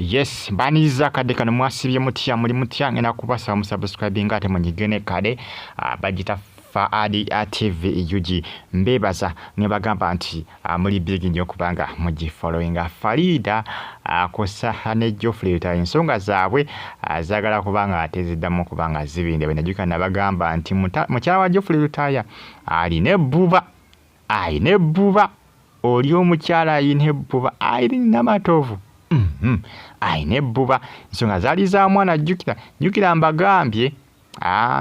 Yes, mbaniriza akadde kano. Mwasibye mutya? Muli mutya? Ngenda kubasaba musubscribinga ate munyigene kale. Bagita Faadi TV UG. Mbebaza ne bagamba nti muli big nnyo kubanga mugifollowinga. Farida Kosa ne Geoffrey Lutaaya, ensonga zaabwe zaagala kubanga ate ziddamu kubanga zibinde. Bwe najjuka nabagamba nti mukyala wa Geoffrey Lutaaya alina ebbuba, alina ebbuba. Oli omukyala alina ebbuba, Irene Namatovu alina ebbuba. Ensonga zaali za mwana. Jjukira, jjukira mbagambye,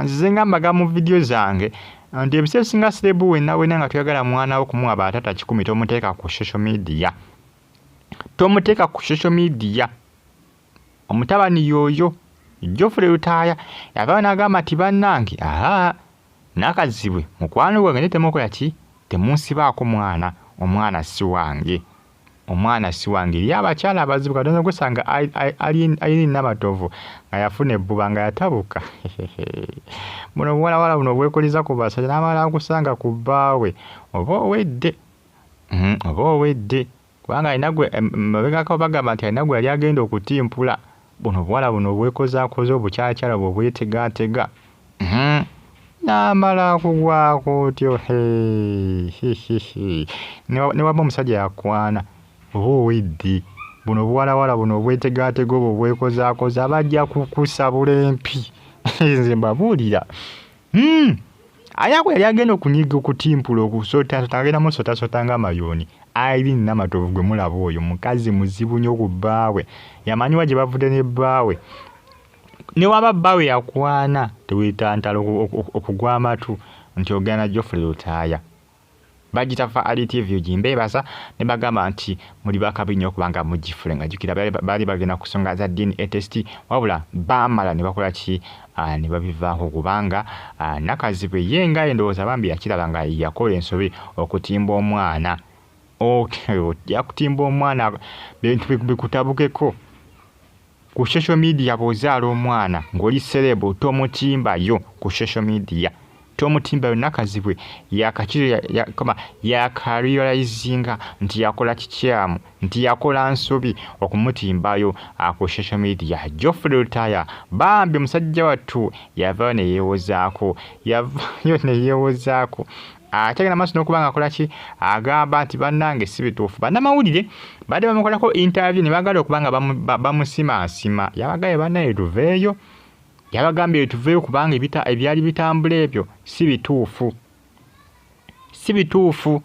nzize nga mbaga mu vidiyo zange nti ebiseera ebisinga celeb wenna wenna nga toyagala mwana wo kumuwa bataata 100, tomuteeka ku social media, tomuteeka ku social media. Omutabani y'oyo Geoffrey Lutaaya yavaayo n'agamba nti bannange, aa Nakazibwe mukwano gwange, naye temukola ki, temunsibaako mwana, omwana si wange, omwana si wange. Eri abakyala abazibu katonda gusanga Irene Namatovu nga yafuna ebbuba, nga yatabuka. Buno obuwalawala buno obwekuliza ku basajja, n'amala akusanga ku bbaawe, oba owedde, oba owedde, kubanga alina gwe mabegako bagamba nti alina gwe yali agenda okutimpula. Buno obuwala buno obwekozaakoza, obukyalakyala bwe obwetegaatega, n'amala akugwako otyo, ne waba omusajja yakwana, oba owedde. Buno obuwalawala buno obwetegaatega, obwo obwekozaakoza, bajja kukusabula empi, nze mbabuulira. Alina gwe yali agenda okunyiga, okutimpula, okusootasota, agenda musootasoota ng'amayuuni. Irene Namatovu gwe mulaba oyo mukazi muzibu nnyo ku bbaawe, yamanyiwa gye bavudde ne bbaawe. Ne waba bbaawe yakwana, teweetantala okugwa amatu nti ogenda na Geoffrey Lutaaya. Bagita Faali TV. Gimbeebaza ne bagamba nti muli bakabi nnyo okubanga mugifule. Nga jjukira baali bagenda ku nsonga za DNA test, wabula baamala ne bakola ki, ne babivaako, kubanga Nakazibwe ye nga endowooza bambi yakiraba nga yakola ensobi okutimba omwana. Yakutimba omwana, bintu bikutabukeko ku social media. Bw'ozaala omwana ng'oli celeb, tomutimbayo ku social media, tomutimbayo. Nakazibwe yakarealizinga nti yakola kikyamu, nti yakola nsobi okumutimbayo ku social media. Geoffrey Lutaaya bambi musajja wattu yavaayo ne yeewozaako, yavaayo ne yeewozaako, akyagenda maaso n'okuba nga akola ki, agamba nti bannange si bituufu. Bannamawulire badde bamukolako interview ne baagala okuba nga bamusimaasima. Yabagambye bannaye tuveeyo, yabagambye tuveeyo kubanga ebyali bitambula ebyo si bituufu, si bituufu.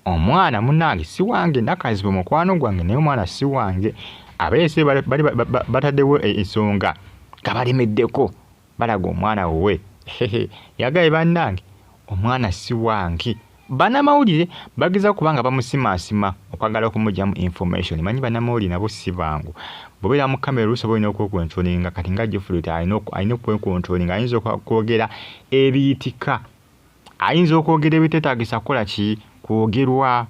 Omwana munnange si wange, Nakazibwe mukwano gwange, naye omwana si wange. Abeese bali bataddewo ensonga nga balemeddeko balaga omwana wuwe. Yagambye bannange omwana si wange. Bannamawulire bageza kuba nga bamusimaasima okwagala okumugyamu information. Manyi bannamawulire nabo si bangu, bw'obeera mu kamera oluusi oba olina okwekontrolinga. Kati nga Geoffrey alina okwekontrolinga, ayinza okwogera ebiyitika, ayinza okwogera ebiteetaagisa kukola ki, kwogerwa.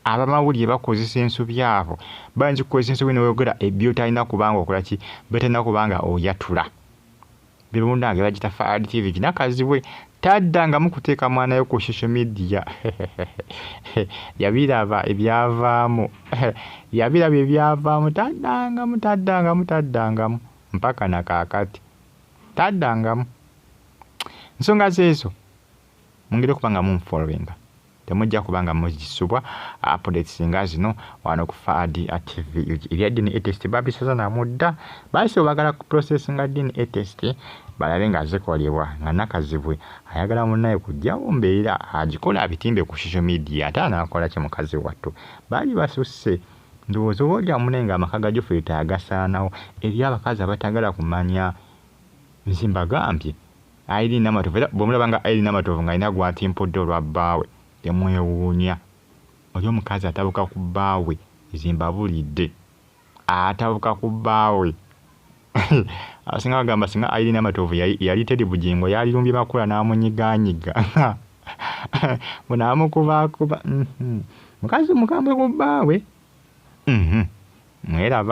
Abamawulire bakozesa ensobi abo, bayinza okukozesa ensobi newogera ebyotalina kubanga okola ki, byotalina kubanga oyatula. Bibundange bagita Faad TV. Nakazibwe taddangamu kuteeka mwana we ku social media. Yabiraba ebyavaamu, yabiraba ebyavaamu. Taddangamu, taddangamu, taddangamu mpaka nakaakati taddangamu. Nsonga zeezo, mungeri okuba nga munfollowinga, temujja kubanga mugisubwa updates nga zino wano ku Faadi TV. Ebya DNA test babisaza namudda baasi bagala ku process nga DNA test balabe nga zikolebwa, nga Nakazibwe ayagala munnaye kujjawo mbeera agikola abitimbe ku social media, ate anaakola ki mukazi wattu. Baali basusse, ndowooza oba olya munnaye nga amaka ga Geoffrey agasaanawo. Eri abakazi abatagala kumanya, nze mbagambye Irene Namatovu, era bw'omulaba nga Irene Namatovu ng'alina gw'atimpudde olwa bbaawe, temwewuunya. Oli omukazi atabuka ku bbaawe, nze mbabulidde, atabuka ku bbaawe. Abasinga bagamba singa Irene Namatovu yali Teddy Bugingo, yalirumbye Makula n'amunyigaanyiga bunaamukubakuba. Mukazi mukambwe ku bbaawe, mweraba.